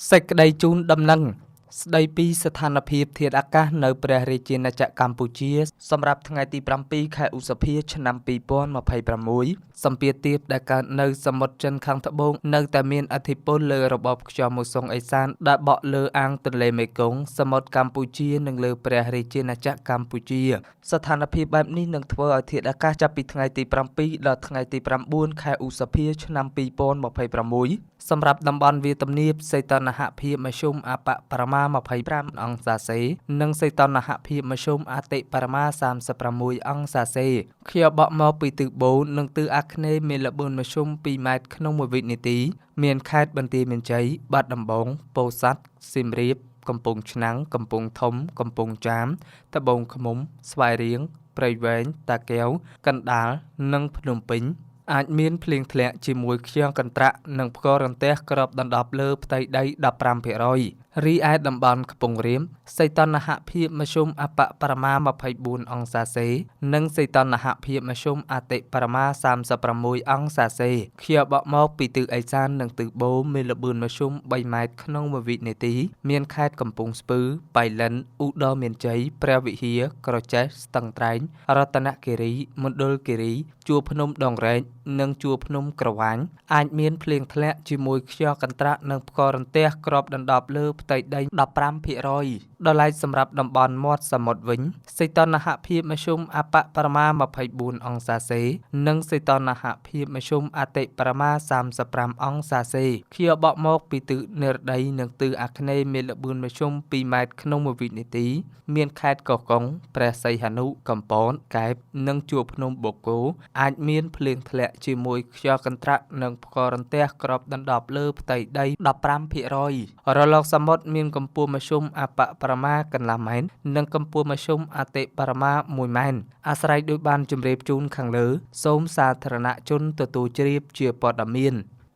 សេចក្តីជូនដំណឹងស្ដីពីស្ថានភាពធាតុអាកាសនៅព្រះរាជាណាចក្រកម្ពុជា សម្រាប់ថ្ងៃទី7ខែឧសភាឆ្នាំ2026សម្ពាធទាបដែលកើតនៅសមុទ្រចិនខាងត្បូងនៅតែមានឥទ្ធិពលលើរបបខ្យល់មូសុងឦសានដែលបក់លើអាងទន្លេមេគង្គសមុទ្រកម្ពុជានិងលើព្រះរាជាណាចក្រកម្ពុជា ស្ថានភាពបែបនេះនឹងធ្វើឲ្យធាតុអាកាសចាប់ពីថ្ងៃទី7ដល់ថ្ងៃទី9ខែឧសភាឆ្នាំ2026សម្រាប់តំបន់វាលទំនាបសីតុណ្ហភាពមធ្យមអបបរមា25អង្សាសេ និងសីតុណ្ហភាពមធ្យមអតិបរមា36អង្សាសេខ្យល់បក់មកពីទិសបូណនិងទិសអាគ្នេយ៍មានល្បឿនមធ្យម2ម៉ែត្រក្នុងមួយវិនាទី មានខេត្តបន្ទាយមានជ័យបាត់ដំបងពោធិ៍សាត់សៀមរាបកំពង់ឆ្នាំងកំពង់ធំកំពង់ចាមត្បូងឃ្មុំស្វាយរៀងព្រៃវែងតាកែវកណ្ដាលនិងភ្នំពេញអាចមានភ្លៀងធ្លាក់ជាមួយខ្យងកន្ត្រាក់និងផ្គររន្ទះគ្របដណ្ដប់លើផ្ទៃដី15%រីឯតំបន់ខ្ពង់រាបសីតុណ្ហភាពមធ្យមអបបរមា24អង្សាសេ និងសីតុណ្ហភាពមធ្យមអតិបរមា36អង្សាសេខ្យល់បក់មកពីទិសឦសាននិងទិសបូមមានល្បឿនមធ្យម3ម៉ែត្រក្នុងមួយវិនាទី មានខេត្តកំពង់ស្ពឺបៃលិនឧត្តរមានជ័យព្រះវិហារក្រចេះស្ទឹងត្រែងរតនគិរីមណ្ឌលគិរីជួរភ្នំដងរែកនិងជួរភ្នំក្រវាញអាចមានភ្លៀងធ្លាក់ជាមួយខ្យល់កន្ត្រាក់និងផ្គររន្ទះគ្របដណ្ដប់លើផ្ទៃដី15%ដល់ឡែកសម្រាប់តំបន់មាត់សមុទ្រវិញសីតុណ្ហភាពមធ្យមអបបរមា24អង្សាសេ និងសីតុណ្ហភាពមធ្យមអតិបរមា35អង្សាសេខ្យល់បក់មកពីទិសនិរតីនិងទិសអាគ្នេយ៍មានល្បឿនមធ្យម2ម៉ែត្រក្នុងមួយវិនាទី មានខេត្តកោះកុងព្រះសីហនុកំពតកែបនិងជួរភ្នំបូកគោអាចមានភ្លៀងធ្លាក់ជាមួយខ្យល់កន្ត្រាក់និងផ្គររន្ទះគ្របដណ្ដប់លើផ្ទៃដី15%រលកសមុទ្រមានកម្ពស់មធ្យមអបបរមាកន្លះម៉ែត្រនិងកម្ពស់មធ្យមអតិបរមា1ម៉ែត្រអាស្រ័យដោយបានជម្រាបជូនខាងលើសូមសាធារណជនទទួលជ្រាបជាព័ត៌មាន។